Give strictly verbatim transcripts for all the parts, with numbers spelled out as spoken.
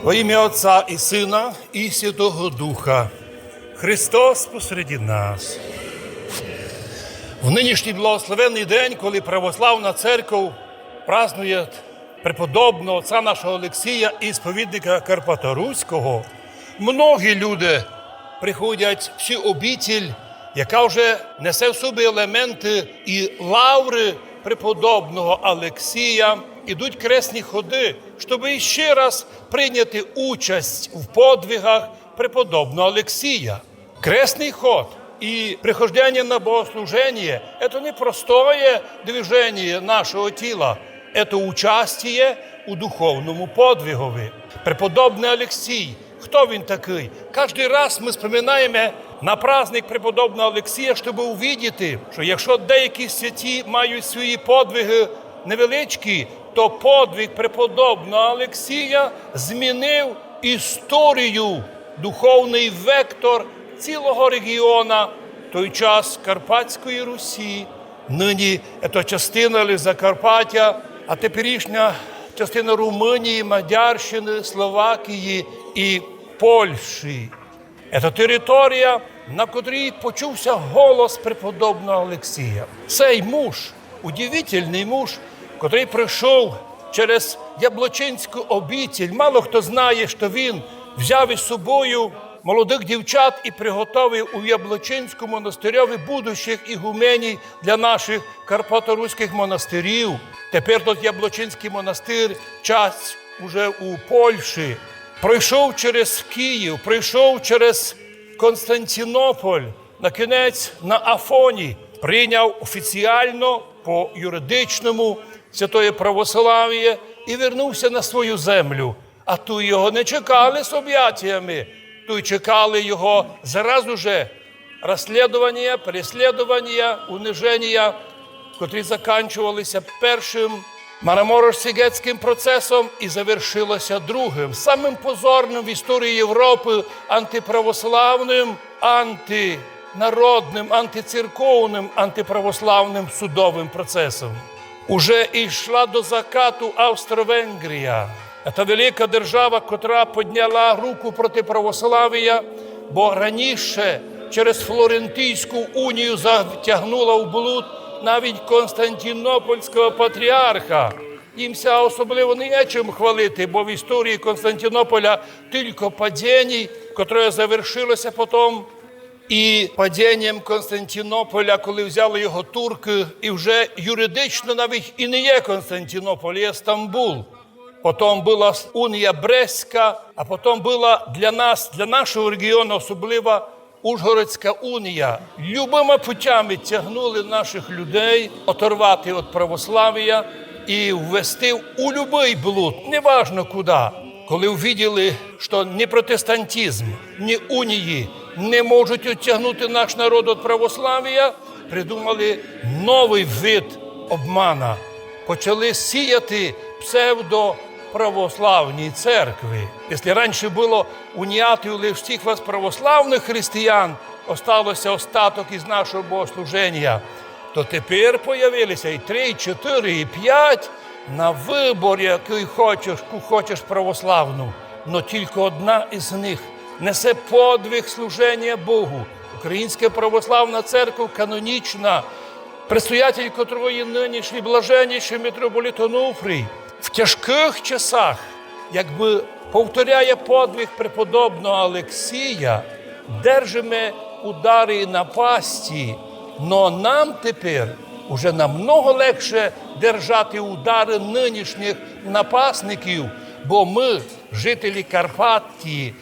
Во имя Отца и Сына и Святого Духа. Христос посреди нас. В нынішній благословенный день, коли православна церков празднує преподобного отця нашого Олексія, ісповідника Карпаторуського, многі люди приходять в цю обитель, яка вже несе в собі елементы і лавры преподобного Олексія, ідуть кресні ходы, щоб іще раз прийняти участь в подвигах преподобного Олексія. Кресный ход и прихождение на богослужение — это не простое движение нашого тіла, это участие у духовному подвигови. Преподобный Олексій, хто він такый? Каждый раз мы споминаєме на праздник преподобного Олексія, щоб увидіти, що якщо деякі святі мають свої подвиги невеличкі, то подвиг преподобного Олексія змінив історію, духовный вектор цілого регіона, той час Карпатської Русі, нині це частина лиш Закарпаття, а теперішня частина Румунії, Мадярщины, Словакії і Польщі. Це територія, на котрій почувся голос преподобного Олексія. Цей муж, удивительный муж, котрий пройшов через Яблочинську обитель. Мало хто знає, що він взяв із собою молодых дівчат і приготовив у Яблочинському монастирьови будущих ігуменій для наших карпаторуських монастирів. Тепер тот Яблочинський монастир — часть уже у Польщі. Пройшов через Київ, пройшов через Константинополь, накінець на Афоні, прийняв офіціально по юридичному святоє православіє і вернувся на свою землю. А туй його не чекали з обятиями, туй чекали його зразу же розслідування, переслідування, униження, котрі закінчувалися першим Мараморошсігетським процесом і завершилося другим, самым позорным в історії Європы антиправославным, антинародным, антицерковным, антиправославным судовым процесом. Уже йшла до закату Австро-Венгрія. Та велика держава, котра подняла руку проти православія, бо раніше через Флорентійську унію затягнула в блуд навіть константинопольського патріарха. Їм ся особливо не є чим хвалити, бо в історії Константинополя тілько падінь, котре завершилося потом і падінням Константинополя, коли взяли його туркы, і вже юридично навіть і не є Константинополь, є Стамбул. Потом была унія Брестська, а потом была для нас, для нашого регіону особлива Ужгородська унія. Любыма путями тягнули наших людей оторвати від православія і ввести у любый блуд, неважно куды. Коли увиділи, што ні протестантизм, ні унії не можуть оттягнути наш народ від православія, придумали новый вид обмана. Почали сіяти псевдоправославні церкви. Якщо раніше было унятів лиш всіх вас православных християн, осталося остаток із нашого богослуження, то тепер появилися і три, і чотири, і пять. На выбор, якый хочеш, ку хочеш православну, но тілько одна із них несе подвиг служення Богу. Українська православна церква канонічна, предстоятель котрої нынішній блаженніший митрополит Онуфрій. В тяжкых часах, якбы повторяє подвиг преподобного Олексія, держиме удары і напасті, но нам тепер уже намного легше держати удары нынішніх напасників, бо мы, жителі Карпатії,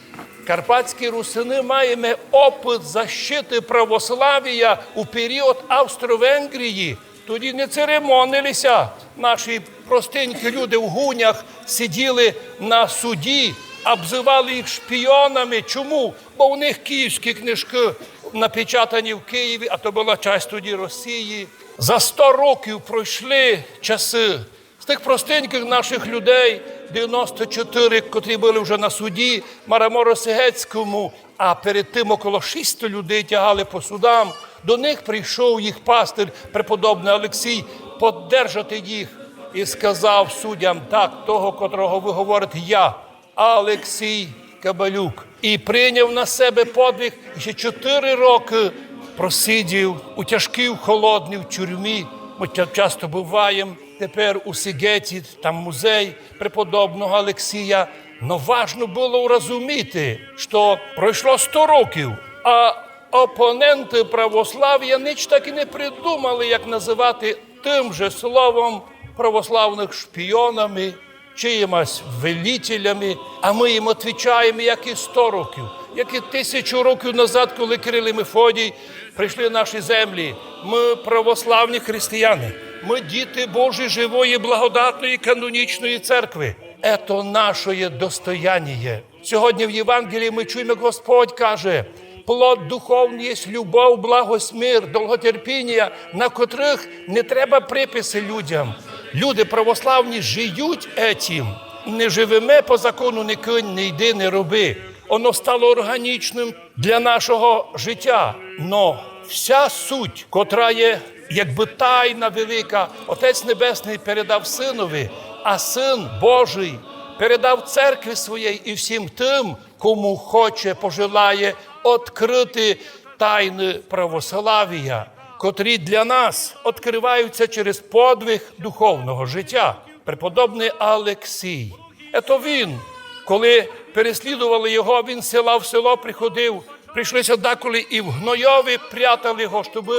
карпатські русины, маєме опыт защиты православія у період Австро-Венгрії. Тоді не церемонилися наші простенькі люди в гунях, сиділи на суді, обзывали їх шпіонами. Чому? Бо у них київські книжкы напечатані в Києві, а то была часть тоді Росії. За сто років пройшли часы. З тых простенькых нашых людей девяносто чотири, котрі были вже на суді Мараморо-Сигетському, а перед тым около шістсот людей тягали по судам, до них прийшов їх пастир, преподобный Олексій, поддержати їх і сказав судям: «Так, того, котрого вы говорите, я Алексій Кабалюк. І прийняв на себе подвиг, і ще чотири роки просидів у тяжкій, холодній тюрмі. Ми ча-, часто буваємо тепер у Сигеті, там музей преподобного Алексія. Но важно було розуміти, що пройшло сто років, а опоненти православ'я ніч так і не придумали, як називати тим же словом православних шпіонами, чиїмось велітелями, а ми їм отвічаємо, як і сто років, як і тисячу років назад, коли Кирил і Мефодій прийшли в наші землі. Ми православні християни, ми діти Божої живої, благодатної, канонічної церкви. Ето наше достояння. Сьогодні в Євангелії ми чуємо, як Господь каже: «Плод духовный єсть любов, благость, мир, долготерпіння, на котрих не треба приписи людям». Люди православні жиють етім. Не живеме по закону «не кинь, не йди, не роби». Воно стало органічним для нашого життя. Но вся суть, котра є якби тайна велика, Отець Небесний передав Синові, а Син Божий передав церкві своїй і всім тим, кому хоче, пожелає, открыти тайны православія, котрі для нас открываються через подвиг духовного життя. Преподобный Алексій. Ето він, коли переслідували його, він з села в село приходив, прийшлися деколи і в гнойові прятали його, щоб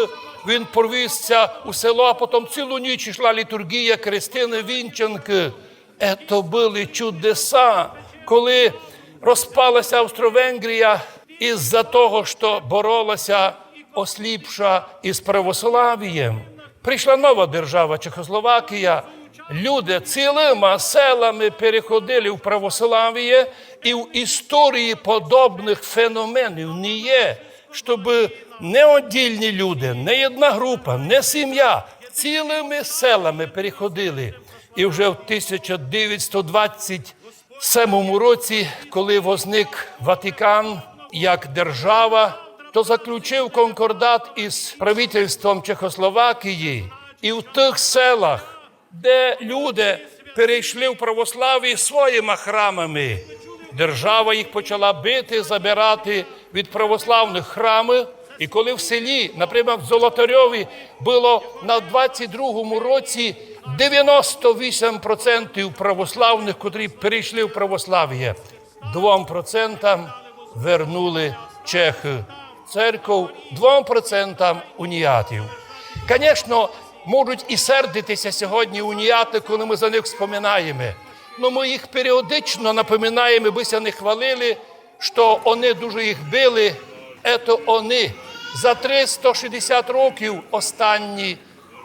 він провіз ся у село, а потім цілу ніч йшла літургія, крестины, вінчанки. Ето были чудеса, коли розпалася Австро-Венгрія із-за того, що боролася осліпша із православієм. Прийшла нова держава Чехословакія. Люди цілыма селами переходили в православіє, і в історії подобных феноменів не є, щоб не оддільні люди, не одна група, не сім'я цілыми селами переходили. І вже в тисяча девятсто двадцять семому році, коли возник Ватикан як держава, то заключив конкордат із правительством Чехословакії, і в тих селах, де люди перейшли в православіє своїми храмами, держава їх почала бити, забирати від православных храмів. І коли в селі, наприклад, в Золотарьові, было на двадцять другому році девяносто вісім процентів православных, котрі перейшли в православіє, двом процентам вернули чехи церков, двом процентам уніатів. Конечно, можуть і сердитися сьогодні уніати, коли ми за них вспоминаємо. Но ми їх періодично напоминаємо, аби ся не хвалили, што они дуже їх били. Ето они за триста шістдесят років останні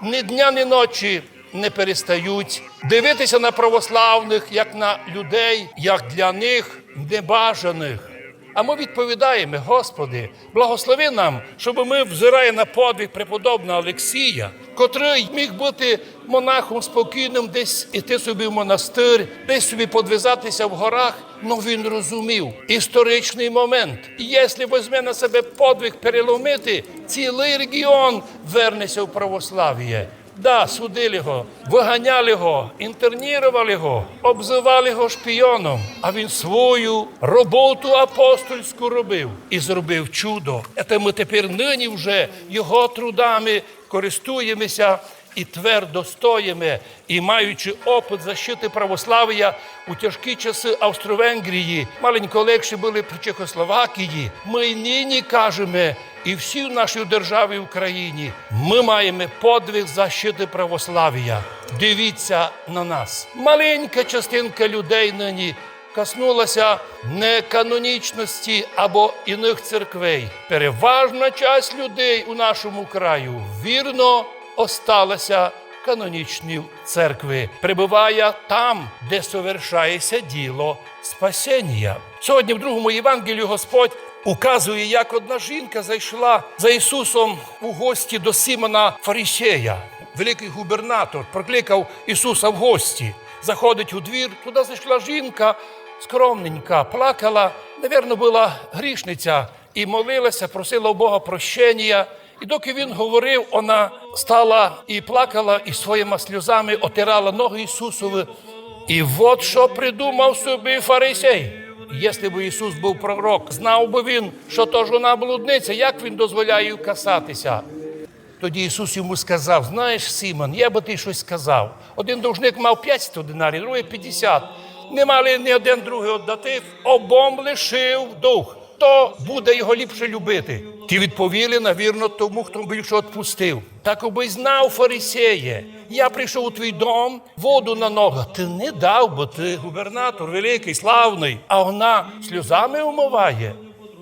ні дня, ні ночі не перестають дивитися на православных, як на людей, як для них небажаных. А ми відповідаємо: Господи, благослови нам, щоб ми, взирая на подвиг преподобного Алексія, котрий міг бути монахом спокійним, десь іти собі в монастир, десь собі подвизатися в горах, но він розумів історичний момент. І якщо возьме на себе подвиг переломити, цілий регіон верне ся в православіє. Да, судили го, выганяли го, інтернірували го, обзывали го шпіоном, а він свою роботу апостольську робив і зробив чудо. Ето ми тепер нині вже його трудами користуємося і твердо стоїме, і маючи опыт защиты православія у тяжкі часы Австро-Венгрії, маленько легші были при Чехословакії, мы й нині кажеме, і всій нашій державі Україні, мы маєме подвиг защиты православія. Дивіться на нас. Маленька частинка людей нині коснулася неканонічности або іных церквей. Переважна часть людей у нашому краю вірно осталася канонічній церкви, пребыває там, де совершає ся діло спасенія. Сьогодні в другому Євангелію Господь указує, як одна жінка зайшла за Ісусом у гості до Симона Фарисея. Великий губернатор прокликав Ісуса в гості. Заходить у двір, туди зайшла жінка скромненька, плакала, наверно, была грішниця, і молилася, просила у Бога прощенія. І доки він говорив, вона стала і плакала, і своїми сльозами отирала ноги Ісусові. І от што придумав собі фарисей. Якщо б Ісус був пророк, знав бы він, што то жона блудниця, як він дозволяє їй касатися? Тоді Ісус йому сказав: «Знаєш, Симон, я бы ти штось сказав. Один должник мав пятсто динарів, другый пятдесят. Не мали ні один другый оддати, обом лишив долг. Хто буде його ліпше любити?» Ті відповіли: «Навірно, тому, хто більше одпустив». «Так обы знав, фарисеє, я прийшов у твій дом, воду на ногы ти не дав, бо ти губернатор великый, славный, а она сльозами умыває.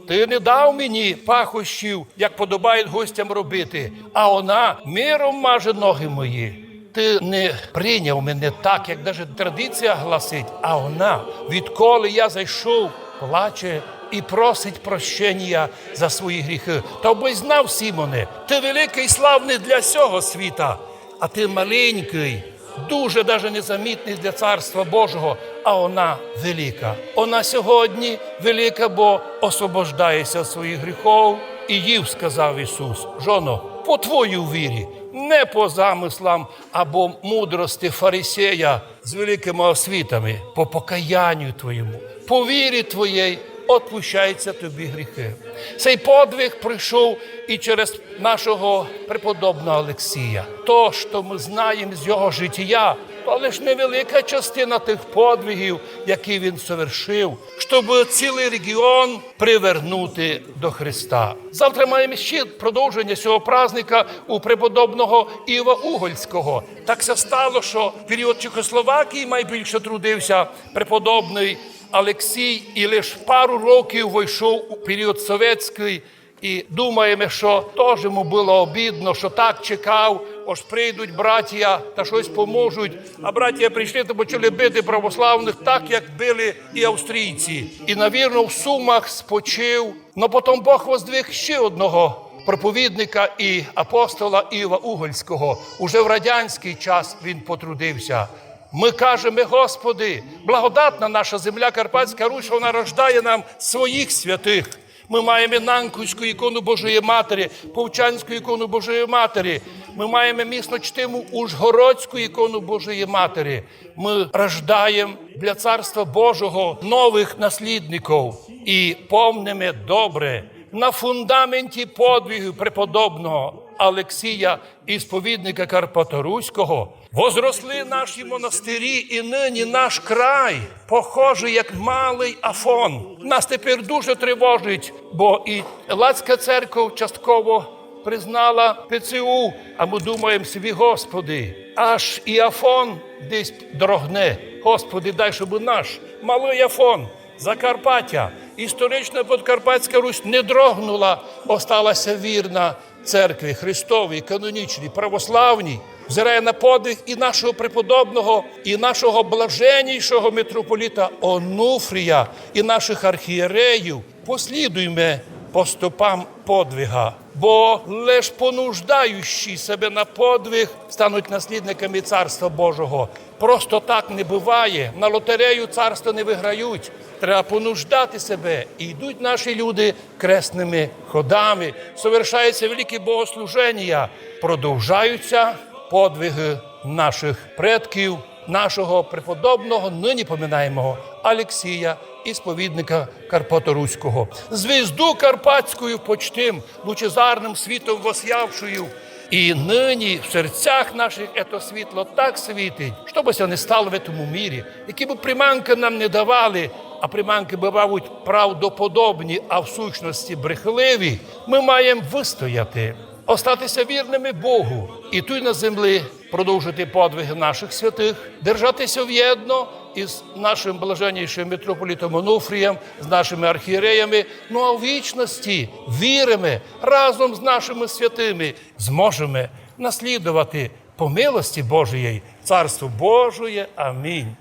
Ти не дав мені пахощів, як подобає гостям робити, а она миром маже ногы мої. Ти не прийняв мене так, як даже традиція гласить, а она, відколи я зайшов, плаче і просить прощення за свої гріхы. Та обы знав, Симоне, ти великый і славный для сього світа, а ти маленькый, дуже даже незамітный для Царства Божого, а она велика. Она сьогодні велика, бо освобождає ся від своїх гріхов». І їй сказав Ісус: «Жоно, по твоїй вірі, не по замыслам або мудрости фарисея з великыми освітами, по покаянню твоєму, по вірі твоїй отпущаються тобі гріхы». Сей подвиг пройшов і через нашого преподобного Алексія. То, што мы знаєме з його житія, то лиш невелика частина тых подвигів, які він совершив, щоб цілый регіон привернути до Христа. Завтра маєме ще продовження сього праздника у преподобного Іва Угольського. Так ся стало, што в період Чехословакії майбільше трудив ся преподобный Алексій і лиш пару років войшов у період совєтськый. І думаєме, што тоже йому было обідно, што так чекав, ож прийдуть братія та штось поможуть. А братія прийшли та почали бити православных так, як били і австрійці. І, навірно, в Сумах спочив. Но потом Бог воздвиг ще одного проповідника і апостола Іва Угольського. Уже в радянськый час він потрудив ся. Мы кажеме: «Господи, благодатна наша земля, Карпатська Русь, вона рождає нам своїх святых». Мы маєме Нанківську ікону Божої Матері, Повчанську ікону Божої Матері. Мы маєме місно чтиму Ужгородську ікону Божої Матері. Мы рождаєме для Царства Божого новых наслідників і помниме добре на фундаменті подвигів преподобного Алексія, ісповідника Карпаторуського, возросли наші монастирі, і нині наш край похожый як малый Афон. Нас тепер дуже тривожить, бо і Лацька церков частково признала П Ц У, а мы думаєме собі: «Господи, аж і Афон десь дрогне. Господи, дай, щоб наш малый Афон, Закарпаття, історична Подкарпатська Русь не дрогнула, осталася вірна церкви Христовій, канонічній, православній». Взирає на подвиг і нашого преподобного, і нашого блаженнішого митрополита Онуфрія, і нашых архієреїв. Послідуйме по стопам подвига, бо лиш понуждаючи себе на подвиг стануть наслідниками Царства Божого. Просто так не быває. На лотерею царство не выграють. Треба понуждати себе. І йдуть наші люди кресными ходами. Совершаються великі богослуженія. Продовжаються подвигы нашых предків, нашого преподобного, нині поминаємого Алексія, ісповідника Карпаторуського. Звізду карпатську почтим, лучезарным світом восявшую. І нині в серцях нашых ето світло так світить, што бы ся не стало в етому мірі, які бы приманкы нам не давали, а приманкы бывають правдоподобні, а в сущности брехливі, мы маєме выстояти, остатися вірными Богу і туй на землі продовжити подвиги нашых святых, держатися вєдно із нашым блаженнішым митрополитом Онуфрієм, з нашыми архієреями. Ну а в вічности, віриме, разом з нашыми святыми зможеме наслідовати по милости Божией Царство Божоє. Амінь.